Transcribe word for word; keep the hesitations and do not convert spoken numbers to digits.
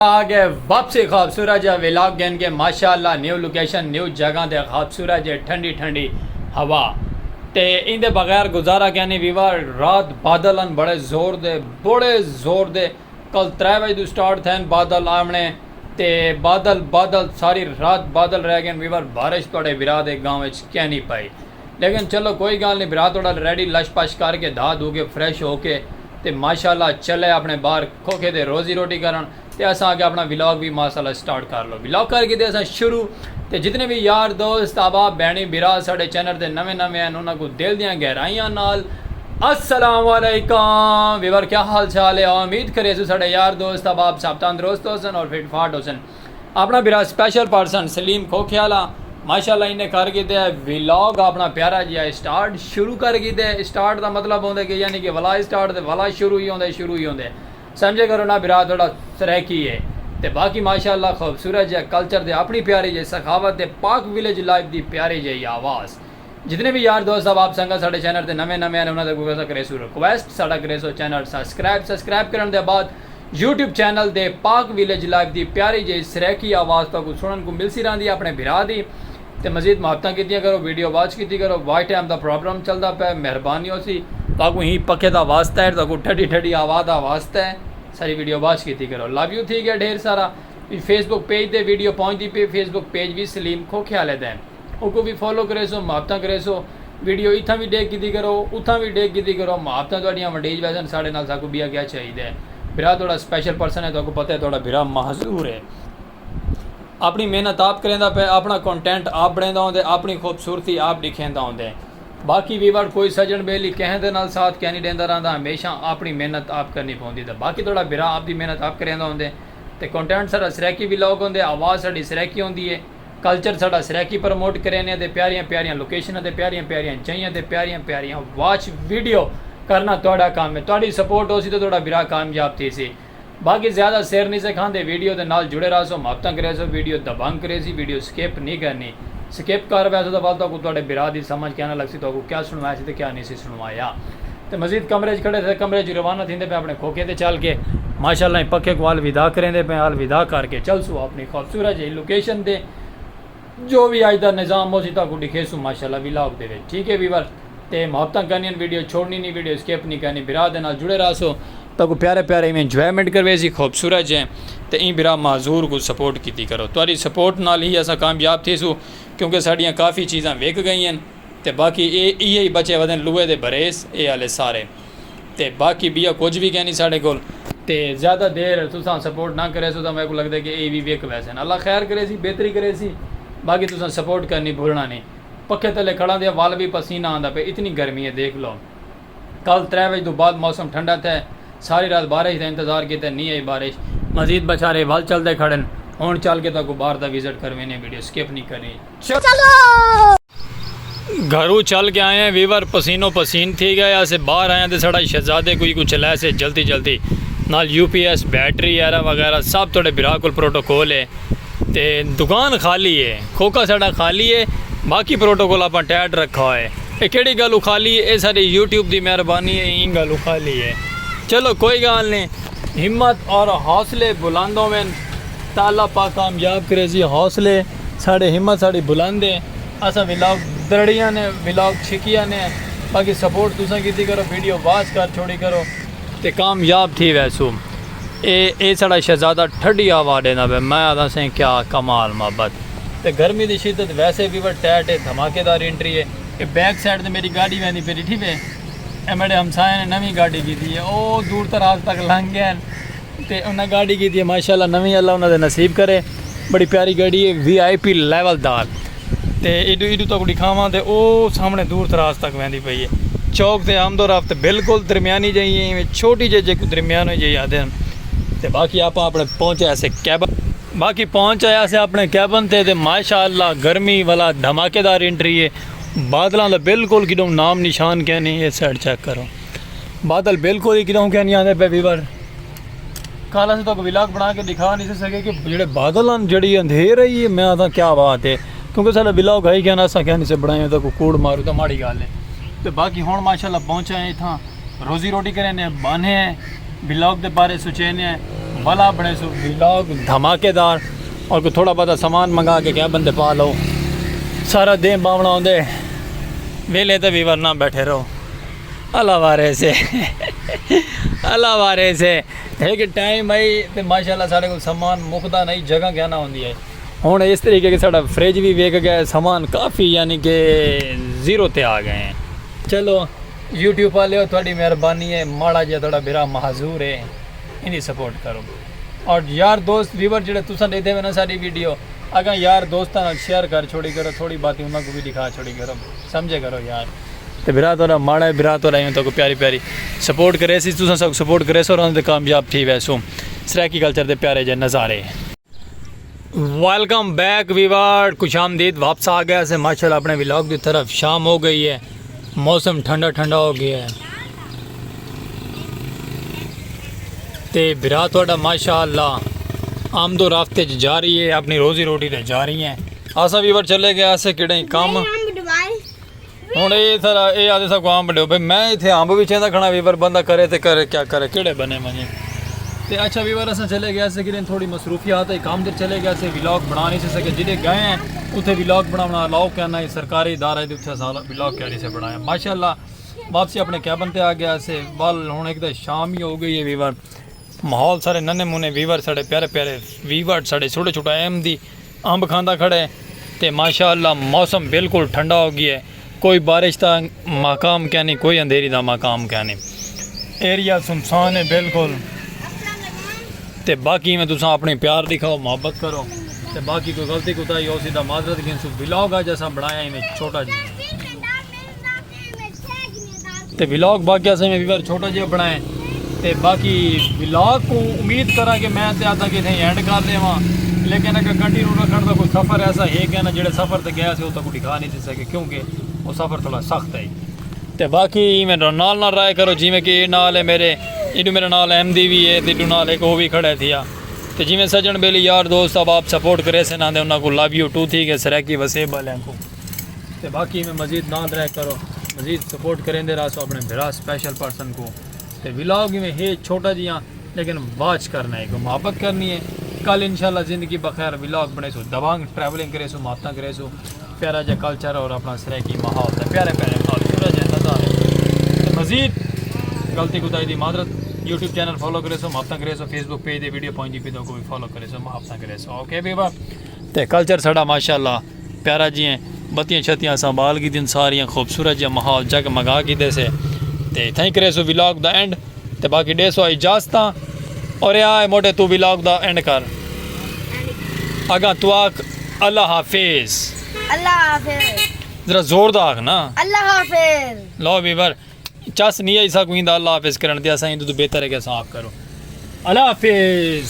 آ گئے واپسی خوبصورت جا ولاگ گھن کے، ماشاءاللہ، نیو لوکیشن، نیو جگہ تے خوبصورت جے ٹھنڈی ٹھنڈی ہوا۔ تے ایندے بغیر گزارا کینی ویور۔ رات بادل ہن بڑے زور دے، بڑے زور دے۔ کل ترے وجے توں سٹارٹ تھین بادل آونے، تے بادل، بادل، ساری رات بادل رہ گئے ویور۔ بارش تہاڈے بھرا دے گاؤں وچ کینی پئی۔ لیکن چلو کوئی گال نہیں، بھرا تہاڈا ریڈی لش پش کر کے، دھا دھو کے، فریش ہو کے، تے ماشاءاللہ چلے اپنے باہر کھوکھے تے روزی روٹی کرن۔ تے اساں اگے اپنا ولاگ بھی ماشاءاللہ سٹارٹ کر لو۔ ولاگ کر کے تے اساں شروع۔ تے جتنے بھی یار دوست، احباب، بھینی، بھرا ساڈے چینل تے نویں نویں ہن، انہاں کو دل دیاں گہرائیاں نال السلام علیکم۔ ویور، کیا حال چال ہے؟ امید کریسوں ساڈے یار دوست، احباب، سب تندرست ہوسن اور فٹ فاٹ ہوسن۔ اپنا بھرا سپیشل پرسن سلیم کھوکھے والا، ماشاءاللہ، انہیں کر کیتے ہے ولاگ اپنا پیارا جیا سٹارٹ، شروع کر کیتے۔ سٹارٹ دا مطلب ہوندے کہ یعنی کہ ولا سٹارٹ تے ولا شروع ہی ہوندے، شروع ہی ہوندے۔ سمجھے کرو نا بھرا، تہاڈا سرائیکی ہے۔ تے باقی ماشاءاللہ خوبصورت جے کلچر دے، اپنی پیاری جے سخاوت دے، پاک ولیج لائف دی پیاری جے آواز۔ جتنے بھی یار دوست، احباب، سنگت ساڈے چینل تے نویں نویں ہن، انہاں تے کوئی کریسوں ریکویسٹ، ساڈا کریسوں چینل سبسکرائب۔ سبسکرائب کرن دے بعد یوٹیوب چینل دے پاک ولیج لائف دی پیاری جے سرائیکی آواز تہاکوں سنن کو ملسی رہندی ہے اپنے بھرا دی۔ تے مزید محبتاں کیتیاں کرو، ویڈیو واچ کیتی کرو۔ واچ ٹائم دا پرابلم چلدا پیا، مہربانی ہوسی۔ تہاکوں ہی پکھے دا واسطہ ہے، تہاکوں ٹھڈی ٹھڈی آواز دا واسطہ ہے۔ ساری ویڈیو واچ کیتی کرو۔ لو یو تھی گیا ڈھیر سارا۔ فیس بک پیج تے ویڈیو پہنچدی پئی، فیس بک پیج بھی سلیم کھوکھے والے دا ہے۔ اوکوں بھی فالو کریسو، محبتاں کریسو۔ ویڈیو اتھاں بھی ڈیکھ کیتی کرو، اتھاں بھی ڈیکھ کیتی کرو۔ محبتاں تہاڈیاں ونڈیج ویسن، ساڈے نال ساکوں بیا کیا چاہیدا ہے؟ بھرا تہاڈا سپیشل پرسن ہے، تہاکوں پتہ ہے تہاڈا بھرا معذور ہے۔ اپنی محنت آپ کریندا پئے، اپنا کنٹینٹ آپ بنیندا ہوندے، اپنی خوبصورتی آپ ڈکھیندا ہوندے۔ باقی ویور، کوئی سجن بیلی کہیں دے نال ساتھ کینی ڈیندا رہندا، ہمیشہ اپنی محنت آپ کرنی پوندی۔ تے باقی تہاڈا بھرا آپ دی محنت آپ کریندا ہوندے۔ تے کنٹینٹ ساڈا سرائیکی ولاگ ہوندے، آواز ساڈی سرائیکی ہوندی ہے، کلچر ساڈا سرائیکی پروموٹ کرینے تے پیاریاں پیاریاں لوکیشناں تے پیاریاں پیاریاں جگہاں تے پیاریاں پیاریاں واچ ویڈیو کرنا تہاڈا کم ہے۔ تہاڈی سپورٹ ہوسی تے تہاڈا بھرا کامیاب تھیسی۔ باقی زیادہ سر نہیں سکھاندے، ویڈیو دے نال جڑے رہسو، محبتاں کریسو، ویڈیو دبنگ کریسی، ویڈیو سکپ نہیں کرنی۔ سکپ کر ویسو تاں ول تہاکوں تہاڈے بھرا دی سمجھ کیا نہ لگسی، تہاکوں کیا سنوایا سی تے کیا نہیں سی سنوایا۔ تے مزید کمرے اچ کھڑے تھے، کمرے اچ روانہ تھیندے پئے اپنے کھوکھے تے چل کے۔ ماشاءاللہ ایں پکھے کوں الوداع کریندے پئے، الوداع کر کے چلسوں اپنی خوبصورت جئی لوکیشن تے۔ جو وی اج دا نظام ہوسی تہاکوں ڈکھیسوں ماشاءاللہ ولاگ دے وچ، ٹھیک ہے ویور؟ تے محبتاں کرنیاں، ویڈیو چھوڑنی نہیں، ویڈیو سکپ نہیں کرنی، بھرا دے نال جڑے رہسو، تہاکوں پیارے پیارے ایویں انجوائمنٹ کرویسی خوبصورت جے۔ تے ایں بھرا معذور کوں سپورٹ کیتی کرو، تہاڈی سپورٹ نال ہی اساں کامیاب تھیسوں، کیونکہ ساڈیاں کافی چیزاں وک گئین۔ تے باقی اے ایہے ہی بچے ودن لوہے دے بریس اے آلے سارے۔ تے باقی بیا کجھ وی کینی ساڈے کول۔ تے زیادہ دیر تساں سپورٹ نہ کریسو تاں میکوں لگدے کہ اے وی وک ویسن۔ اللہ خیر کریسی، بہتری کریسی۔ باقی تساں سپورٹ کرنی بھلنا نی۔ پکھے تلے کھڑاں تے ول وی پسینہ آندا پئے، اتنی گرمی ہے دیکھ لو۔ کل ترے وجے توں بعد موسم ٹھنڈا تھئے، ساری رات بارش دا انتظار کیتے، نی آئی بارش۔ مزید بچارے ول چلدے کھڑن۔ ہن چل کے تہاکوں باہر دا وزٹ کروینے، ویڈیو سکپ نی کرنی۔ چلو۔ گھروں چل کے آئے ہیں ویور، پسینو پسین تھی گئے۔ اسے باہر آئے ہیں تے ساڈا شہزادے کوئی کچھ لے سے جلدی جلدی۔ نال یو پی ایس، بیٹری ایرا وغیرہ سب تہاڈے بھرا کول پروٹوکول ہے۔ تے دکان خالی ہے، کھوکھا ساڈا خالی ہے، باقی پروٹوکول آپاں ٹائٹ رکھا ہوئے۔ اے کیڑی گل خالی ہے؟ اے ساڈے یوٹیوب دی مہربانی ہے، ایں گل خالی ہے۔ چلو کوئی گال نہیں، ہمت اور حوصلے بلند ہوون تاں اللہ پاک کامیاب کریسی۔ حوصلے ساڈے، ہمت ساڈی بلند ہے، اساں ولاگ درڑیاں نے، ولاگ چھکیاں نے، باقی سپورٹ تساں کیتی کرو، ویڈیو واچ کر چھوڑی کرو تے کامیاب تھی ویسوں۔ اے اے ساڈا شہزادہ ٹھڈی آواز ڈیندا پئے، میں آکھدا سئیں کیا کمال محبت۔ تے گرمی دی شدت ویسے وی وڈ ٹائٹ ہے، دھماکے دار انٹری ہے۔ اے بیک سائیڈ تے میری گاڈی ویندی پئی ڈٹھی پئے، اے میڈے ہمسایاں نے نویں گاڈی کیتی ہے، او دور دراز تک لنگھ گئے ہن۔ تے انہاں گاڈی کیتی ہے ماشاءاللہ نویں، اللہ انہاں دے نصیب کرے۔ بڑی پیاری گاڈی ہے، وی آئی پی لیول دار۔ تے ایڈو ایڈو تک ڈکھاواں تے او سامنے دور دراز تک ویندی پئی ہے۔ چوک تے آمد و رفت بالکل درمیانی جئی ہے، ایویں چھوٹی جے جے کو درمیانو جے آدھے ہن۔ تے باقی آپاں اپنے پہنچے اسے کیبن، باقی پہنچ آیا سے اپنے کیبن تے، تے ماشاءاللہ گرمی والا دھماکے دار انٹری ہے۔ بادلاں دا بالکل کڈوں نام نشان کینی، اے سائیڈ چیک کرو۔ بادل بالکل ہی کڈوں کینی آندے پئے ویور۔ کل اساں تہاکوں ولاگ بنا کے ڈکھا نہیں سی سکے کہ جیڑھے بادل ہن، جیڑھی اندھیر ہئی ہے، میں آکھاں کیا بات ہے، کیونکہ ساڈا ولاگ ہئی کیا نا، اساں کہیں سے بنائے تہاکوں کوڑ مارو تاں ماڑی گال ہے۔ تے باقی ہن ماشاءاللہ پہنچے ہیں اتھاں، روزی روٹی کرینے، بانے ہیں، ولاگ دے بارے سوچینے ہیں، والا بنے سو ولاگ دھماکے دار، اور کوئی تھوڑا بہت سامان منگا کے کیا بندے پا لو۔ سارا دین باونا ہوندے، ویلے تے ویور نہ بیٹھے رہو۔ اللہ وارے سے اللہ وارے سے۔ ایک ٹائم آئی تے ماشاءاللہ ساڑے کو سامان مکدا نہیں، جگہ کیا نہ ہوندی ہے۔ ہن اس طریقے کے ساڑا فریج بھی ویک گیا ہے، سامان کافی یعنی کہ زیرو تے آ گئے ہیں۔ چلو، یوٹیوب والے ہو، تھوڑی مہربانی ہے، ماڑا جا تھوڑا برا معذور ہے، انہیں سپورٹ کرو۔ اور یار دوست ویور جڑے تساں دیتے ہوئے نا ساری ویڈیو، اگاں یار دوستاں نال شیئر کر چھوڑی کرو، تھوڑی باتیں انہاں کو بھی دکھا چھوڑی کرو، سمجھے کرو یار۔ تے برا تھوڑا ماڑا ہے، برا تھوڑا ایویں تو کو پیاری پیاری سپورٹ کرے سی، تساں سب سپورٹ کرے سو، رہن تے کامیاب تھی ویسو۔ سرائیکی کلچر دے پیارے جے نظارے۔ ویلکم بیک ویور، خوش آمدید، واپس آ گیا سے ماشاءاللہ اپنے ولاگ دی طرف۔ شام ہو گئی ہے، موسم ٹھنڈا ٹھنڈا ہو گیا ہے۔ تے بھرا تہاڈا ماشاءاللہ آمد و رفت وچ جاری ہے، اپنی روزی روٹی تے جاری ہے۔ اساں ویور چلے گئے اسے کیڑے کم۔ ہن اے سارا اے آدھے ساکوں امب ڈیو بھئی، میں اتھے امب وچیندا کھڑا ویور، بندہ کرے تے کرے کیا کرے، کیڑے بنے ونجے۔ تے اچھا ویور، اساں چلے گئے سے کدھر، تھوڑی مصروفیات ہے، کام تے چلے گئے سے، ولاگ بنا نہیں سے سکے۔ جدے گئے ہیں اتھے ولاگ بناونا الاؤ کرنا ہے، سرکاری ادارہ ہے، تے اتھے اساں ولاگ کیا نہیں سے بنایا۔ ماشاءاللہ واپسی اپنے کیبن تے آ گیا سے۔ ول ہن ایک تے شام ہی ہو گئی ہے ویور، ماحول سارے ننے منے ویور، ساڑے پیارے پیارے ویور، ساڑے چھوٹے چھوٹے ایم دی امب کھاندا کھڑے۔ تے ماشاءاللہ موسم بالکل ٹھنڈا ہو گیا ہے، کوئی بارش دا مقام کیا نہیں، کوئی اندھیری دا مقام کیا نہیں۔ ایریا سنسان ہے بالکل۔ تے باقی میں تساں اپنی پیار دکھاؤ، محبت کرو۔ تے باقی کوئی غلطی کوتاہی ہو سی تاں معذرت گھنسوں۔ ولاگ اج اساں بنایا ایویں چھوٹا جیہا۔ تے ولاگ باقی اساں میں ویور چھوٹا جیہا بنائے۔ تے باقی ولاگ کو امید کراں کہ میں تے آدھا کہ اتھے اینڈ کر ݙیواں، لیکن اگر کنٹینیو رکھݨ دا کوئی سفر ایسا ہے کہ نا جڑے سفر تے گیا سے اتھاں کو دکھا نہیں تھی سکے، کیونکہ وہ سفر تھوڑا سخت ہے۔ تے باقی میں نال نال رائے کرو، جیویں کہ اے نال ہے میرے، ایڈو میرے نال احمدی بھی ہے، تے ایڈو نال ایک وہ بھی کھڑا ہے تھیا۔ تے جیویں سجن بیلی یار دوست اب آپ سپورٹ کرے سے نہ دے، انہاں کو لو یو ٹو تھی کہ سرائیکی وسیب والے کو۔ تے باقی میں مزید نال رہ کرو، مزید سپورٹ کریندے رہسو اپنے بھرا سپیشل پرسن کو۔ تے ولاگ میں ہے چھوٹا جیاں، لیکن واچ کرنا ہے، کو محبت کرنی ہے۔ کل انشاءاللہ زندگی بخیر ولاگ بنے سو، دبانگ ٹریولنگ کرے سو، محبتاں کرے سو، پیارا جا کلچر اور اپنا سرائیکی ماحول تے پیارے پیارے خوبصورت جے نظارے۔ تے مزید غلطی کوتاہی دی معذرت۔ یوٹیوب چینل فالو کرے سو، محبتاں کرے سو، فیس بک پیج دے ویڈیو پہنچ دی پی تو کو بھی فالو کرے سو، محبتاں کرے سو۔ اوکے بیبا، تے کلچر ساڈا ماشاءاللہ پیارا جی ہیں، بتیاں شتیاں سنبھال گھدین، ساریاں خوبصورت جیاں ماحول جگمگا گھدے سے۔ تے اتھائیں کرے سو ولاگ دا اینڈ، تے باقی ڈے سو اجازتاں۔ اور اے آئے موٹے تو ولاگ دا اینڈ کر۔ اگاں تو آکھ اللہ حافظ۔ اللہ حافظ۔ ذرا زور دا آکھ نا۔ اللہ حافظ۔ لو ویور، چس نہیں آئی سا کوئی دا اللہ حافظ کرن دیا، سائیں تو بہتر ہے کہ صاف کرو۔ اللہ حافظ۔